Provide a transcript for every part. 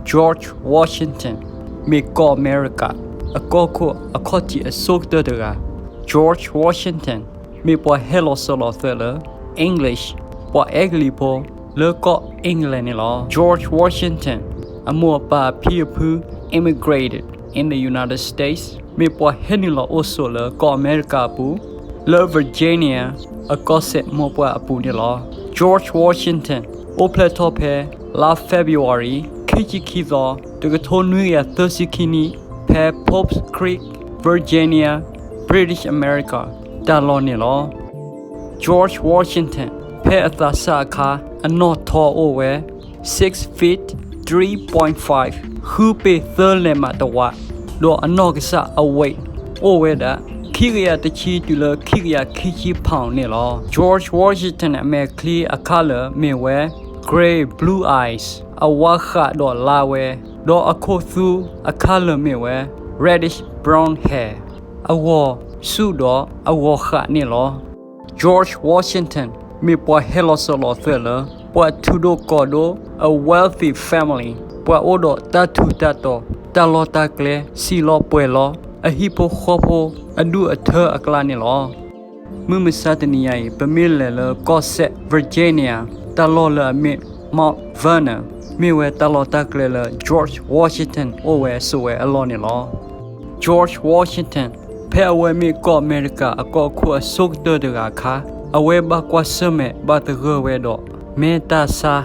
George Washington မ့ၢ်ကီၢ်အမဲရကၤ အကီၢ်ခိၣ်အခီၣ်ထံးအဆိကတၢၢ်တဂၤ. George Washington မ့ၢ်ပှၤဟဲလီၤစၢၤလီၤသွဲၣ်လၢ English ပှၤအဲကလံးဖိ လၢကီၢ် England န့ၣ်လီၤ. George Washington အမိၢ်အပၢ်အဖံအဖု immigrated in the United States မ့ၢ်ပှၤဟဲနုာ်လီၤအိၣ်ဆိးလၢကီၢ်အမဲရကၤအပူၤ လၢ Virginia အကီၢ်စဲၣ်မိၢ်ပှၢ်အပူၤန့ၣ်လီၤ. George Washington အိၣ်ဖျဲၣ်ထီၣ်ဖဲ လါ February ခံဆံခံသီ တကထိနွံကယၤသၢဆံခံနံၣ် ဖဲ Pope Creek, Virginia, British America တၢ်လီၢ်န့ၣ်လီၤ. George Washington ဖဲအသးစၢ်အခါ အနီၣ်ထီအိၣ်ဝဲ six feet three point five ဃုပေသၢလဲၢ်မးတဝး, ဒီးအနီၢ်ကစၢ်အ weight အိၣ်ဝဲဒၣ် ခံကယၤတဆံတုၤလၢခံကယၤခံဆံ pound န့ၣ်လီၤ. George Washington အမဲာ်ချံအခါလၢာ်မ့ၢ်ဝဲ gray blue eyes အဝါဃးဒီးလါဝဲ, ဒီးအခိၣ်သူအခါလၢာ်မ့ၢ်ဝဲ reddish brown hair အဂီၤဆူၣ်ဒီးအဂီၤဃးန့ၣ်လီၤ. George Washington မ့ၢ်ပှၤဟဲလီၤစၢၤလီၤသွဲၣ်လၢ ပှၤထူးဒိၣ်ကီၢ်ဒိၣ် a wealthy family ပှၤအိၣ်ဒီးတၢ်ထူးတၢ်တီၤ တၢ်လီၢ်တၢ်ကျဲ စံၣ်လီၤပှဲၤလီၤ အဟံၣ်ဖိဃီဖိ အဒူၣ်အထၢအကျါန့ၣ်လီၤ. မုၢ်မဆါတနံၤညါအံၤ ပမ့ၢ်လဲၤလၢကီၢ်စဲၣ် Virginia တၢ်လီၢ်လၢအမ့ၢ် Mount Vernon မ့ၢ်ဝဲတၢ်လီၢ်တၢ်ကျဲလၢ George Washington အိၣ်ဝဲဆိးဝဲအလီၢ်န့ၣ်လီၤ. George Washington ဖဲအဝဲမ့ၢ်ကီၢ်အမဲရကၤအကီၢ်ခိၣ်အဆိကတၢၢ်တဂၤအခါ အဝဲဘၣ်ကွၢ်ဆၢၣ်မဲာ်ဘၣ်သဂၢၢ်ဝဲဒီး မဲတၢ်ဆါ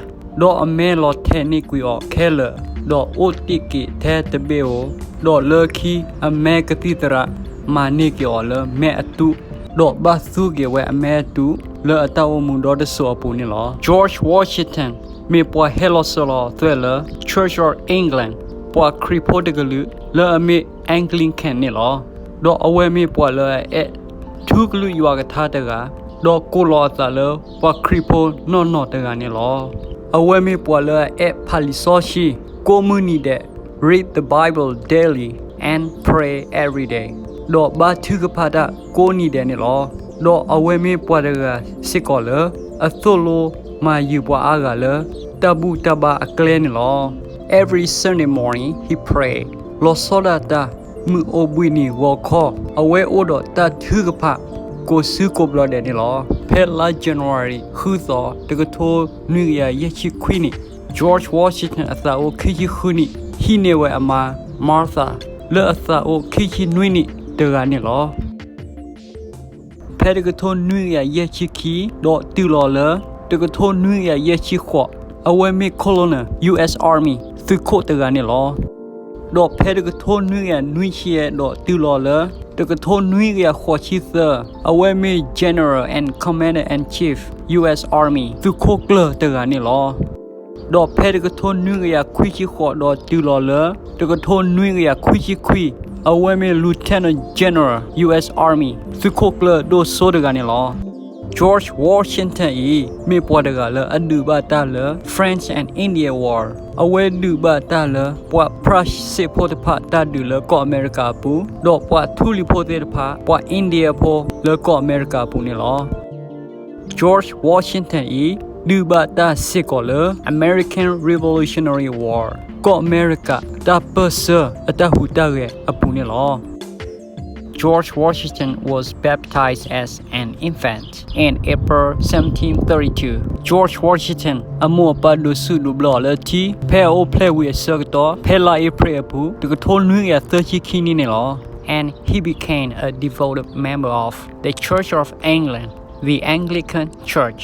ဒီးအမဲလီၤထဲးန့ၢ်ကွံာ်အီၤခဲလၢာ်, ဒီးအိၣ်တ့ၢ်က့ၤထဲတဘ့ၣ်ဧိၤ, ဒီးလၢခံအမဲကသံၣ်သရၣ်မၤန့ၢ်က့ၤအီၤလၢမဲအတူး, ဒီးဘၣ်သူက့ၤဝဲအမဲအတူးလၢအတၢ်အိၣ်မူဒီတစိၤအပူၤန့ၣ်လီၤ. George Washington မ့ၢ်ပှၤဟဲလီၤစၢၤလီၤသွဲၣ်လၢ Church of England ပှၤခရံာ်ဖိတကလုာ်လၢအမ့ၢ် Anglican န့ၣ်လီၤ. ဒီးအဝဲမ့ၢ်ပှၤလၢအအဲၣ်ထူကလုာ်ယွၤကထါတဂၤ, ဒီးကိးလီၤအသးလၢပှၤခရံာ်ဖိနီၢ်နီၢ်တဂၤန့ၣ်လီၤ. အဝဲမ့ၢ်ပှၤလၢအအဲၣ်ဖးလံာ်စီဆှံကိးမုၢ်နံၤဒဲး, read the Bible daily and pray every day ဒီးဘါထုကဖၣ်တၢ်ကိးနံၤဒဲးန့ၣ်လီၤ. ဒီးအဝဲမ့ၢ်ပှၤတဂၤစ့ၢ်ကီးလၢ အသိၣ်လိမၤယုၤပှၤအါဂၤလၢ တၢ်ဘူၣ်တၢ်ဘါအကျဲန့ၣ်လီၤ. Every Sunday morning he pray. လီၤဆီဒၣ်တၢ် မုၢ်အိၣ်ဘှံးနံၤဂီၤခီ အဝဲအိၣ်ဒီးတၢ်ထုကဖၣ် ကိးစုကိးဘျီဒဲးန့ၣ်လီၤ. ဖဲလါ January ဃုသီ တကထိနွံကယၤယဲၢ်ဆံခွံနံၣ်, George Washington အသးအိၣ်ခံဆံဃုနံၣ် ဟံးန့ၢ်ဝဲအမါ Martha လၢအသးအိၣ်ခံဆံနွံနံၣ်တဂၤန့ၣ်လီၤ. ဖဲတကထိနွံကယၤယဲၢ်ဆံခံ ဒီးတုၤလီၤလၢ တကထိနွံကယၤယဲၢ်ဆံဃိး အဝဲမ့ၢ် Colonel U S Army သုးခိၣ်တဂၤန့ၣ်လီၤ. ဒီးဖဲတကထိနွံကယၤနွံဆံယဲၢ် ဒီးတုၤလီၤလၢ တကထိနွံကယၤဃိးဆံသၢ အဝဲမ့ၢ် General and Commander in Chief U S Army သုးခိၣ်ကျၢၢ်တဂၤန့ၣ်လီၤ. ဒီးဖဲတကထိနွံကယၤခွံဆံဃိး ဒီးတုၤလီၤလၢ တကထိနွံကယၤခွံဆံခွံ အဝဲမ့ၢ် Lieutenant General U S Army သုးခိၣ်ကျၢၢ်ဒိၣ်စိတဂၤန့ၣ်လီၤ. George Washington အံၤ မ့ၢ်ပှၤတဂၤလၢအဒုးဘၣ်တၢ်လၢ French and Indian War အဝဲဒုးဘၣ်တၢ်လၢ ပှၤဖြၣ်စ့ၣ်ဖိတဖၣ်တၢ်ဒုးလၢကီၢ်အမဲရကၤအပူၤ ဒီးပှၤထူလံၤဖိသ့ၣ်တဖၣ် ပှၤ Indian ဖိလၢကီၢ်အမဲရကၤအပူၤန့ၣ်လီၤ. George Washington အံၤ ဒုးဘၣ်တၢ်စ့ၢ်ကီးလၢ American Revolutionary War ကီၢ်အမဲရကၤတၢ်ပၢၢ်ဆၢအတၢ်ဟူးတၢ်ဂဲၤအပူၤန့ၣ်လီၤ. George Washington was baptized as an infant in April seventeen thirty-two. George Washington အမိၢ်အပၢ်ဒိးဆူၣ်ဒိးဘျၢအီၤလၢထံ ဖဲအအိၣ်ဖျဲၣ်ဝံၤအဆၢကတီၢ် ဖဲလါအ့ဖြ့ၣ်အပူၤ တကထိနွံကယၤသၢဆံခံနံၣ်န့ၣ်လီၤ. And he became a devoted member of the Church of England, the Anglican Church.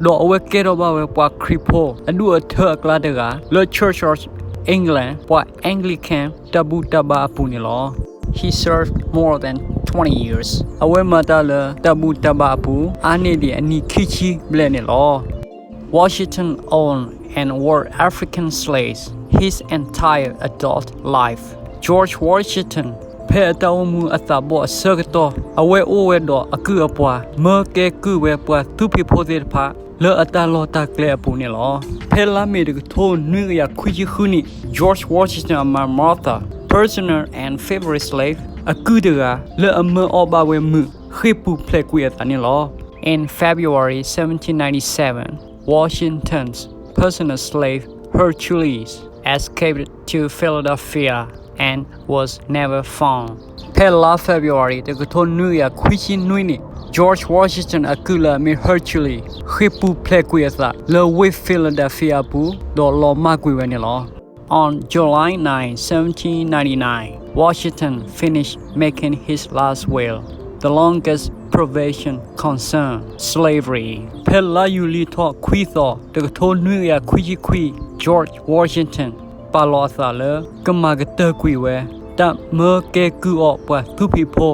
ဒီးအဝဲကဲထီၣ်ဘၣ်ဝဲပှၤခရံာ်ဖိအဒူၣ်အထၢအကျါတဂၤ လၢ Church of England ပှၤ Anglican တၢ်ဘူၣ်တၢ်ဘါအပူၤန့ၣ်လီၤ. He served more than twenty years. အဝဲမၤတၢ်လၢတၢ်ဘူၣ်တၢ်ဘါအပူၤ အါန့ၢ်ဒံးအနံၣ်ခံဆံဘျဲၣ်န့ၣ်လီၤ. Washington owned and wore African slaves his entire adult life. George Washington ဖဲအတၢ်အိၣ်မူအသးဘီၣ်အဆၢကတီၢ် အဝဲအိၣ်ဝဲဒီးအကုၢ်အပှၤ မၢကဲကုၢ်ဝဲပှၤသူဖံးဖိသ့ၣ်တဖၣ် လၢအတၢ်လီၢ်တၢ်ကျဲအပူၤန့ၣ်လီၤ. ဖဲလါမ့ၤတကထိနွံကယၤခွံဆံဃုနံၣ် George Washington အမါ Martha personal and favorite slave အကုၢ်တဂၤ လၢအမၢအီၣ်ဘၣ်ဝဲမုာ် ဃ့ၢ်ပူၤဖျဲးကွံာ်အသးန့ၣ်လီၤ. In February seventeen ninety-seven, Washington's personal slave Hercules escaped to Philadelphia and was never found. ဖဲလါ February တကထိနွံကယၤခွံဆံနွံန့ၣ် George Washington အကုၢ်လၢအမ့ၢ် Hercules ဃ့ၢ်ပူၤဖျဲးကွံာ်အသးလၢဝ့ၢ် Philadelphia အပူၤ ဒီးလီၤမၢ်ကွံာ်ဝဲန့ၣ်လီၤ. On July ninth, seventeen ninety-nine, Washington finished making his last will, the longest provision concern slavery. ဖဲလါယူၤလံထီၣ်ခွံသီ တကထိနွံကယၤခွံဆံခွံ George Washington ပာ်လီၤအသးလၢ ကမၤကတၢၢ်ကွံာ်ဝဲ တၢ်မၢကဲကုၢ်အီၣ်ပှၤသူဖံးဖိ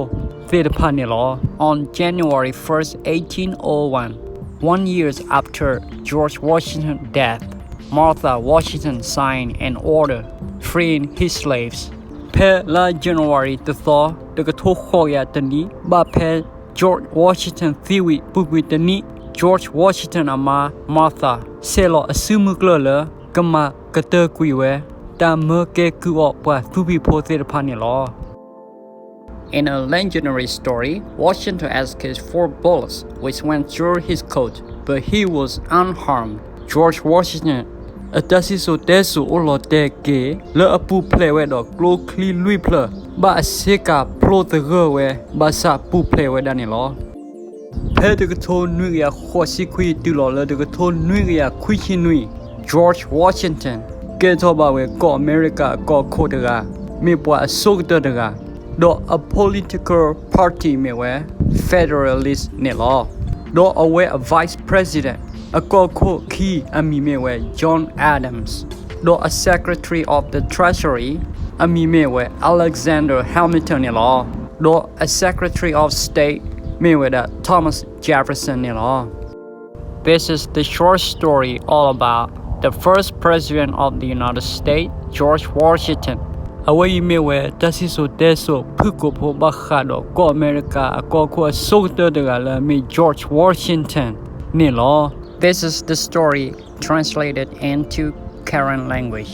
သ့ၣ်တဖၣ်န့ၣ်လီၤ. On January first, eighteen oh one, one years after George Washington's death, Martha Washington signed an order freeing his slaves. ဖဲလါ January တသီ တကထိဃိးကယၤတနံၣ် ဘၣ်ဖဲ George Washington သံဝံၤ ပူၤကွံာ်တနံၣ် George Washington အမါ Martha ဆဲးလီၤအစုမုၢ်ကျၢၢ်လၢ ကမၤကတၢၢ်ကွံာ်ဝဲ တၢ်မၢကဲကုၢ်အီၣ်ပှၤသူဖံးဖိသ့ၣ်တဖၣ်န့ၣ်လီၤ. In a legendary story, Washington escaped four bullets which went through his coat, but he was unharmed. George Washington အတၢ်စံၣ်စိၤတဲစိၤအိၣ်လီၤတဲာ်က့ၤ လၢအပူၤဖျဲးဝဲဒီးကျိချံလွံၢ်ဖျၢၣ် ဘၣ်အဆ့ကၤဖျိသဂၢၢ်ဝဲ ဘၣ်ဆၣ်ပူၤဖျဲးဝဲဒၣ်န့ၣ်လီၤ. ဖဲတကထိနွံကယၤဃိးဆံခွံတုၤလီၤလၢတကထိနွံကယၤခွံဆံနွံ George Washington ကဲထီၣ်ဘၣ်ဝဲကီၢ်အမဲရကၤအကီၢ်ခိၣ်တဂၤ, မ့ၢ်ပှၤအဆိကတၢၢ်တဂၤ, ဒီးအ political party မ့ၢ်ဝဲ Federalist န့ၣ်လီၤ. ဒီးအဝဲအ vice president အကီၢ်ခိၣ်ခံအမံၤမ့ၢ်ဝဲ John Adams, ဒီးအ secretary of the treasury အမံၤမ့ၢ်ဝဲ Alexander Hamilton န့ၣ်လီၤ. ဒီးအ secretary of state မ့ၢ်ဝဲဒၣ် Thomas Jefferson န့ၣ်လီၤ. This is the short story all about the first president of the United States, George Washington. အဝဲအံၤမ့ၢ်ဝဲတၢ်စံၣ်စိၤတဲစိၤဖုၣ်ကိာ်ဖိဘၣ်ဃးဒီးကီၢ်အမဲရကၤအကီၢ်ခိၣ်အဆိကတၢၢ်တဂၤလၢအမ့ၢ် George Washington န့ၣ်လီၤ. This is the story translated into Karen language.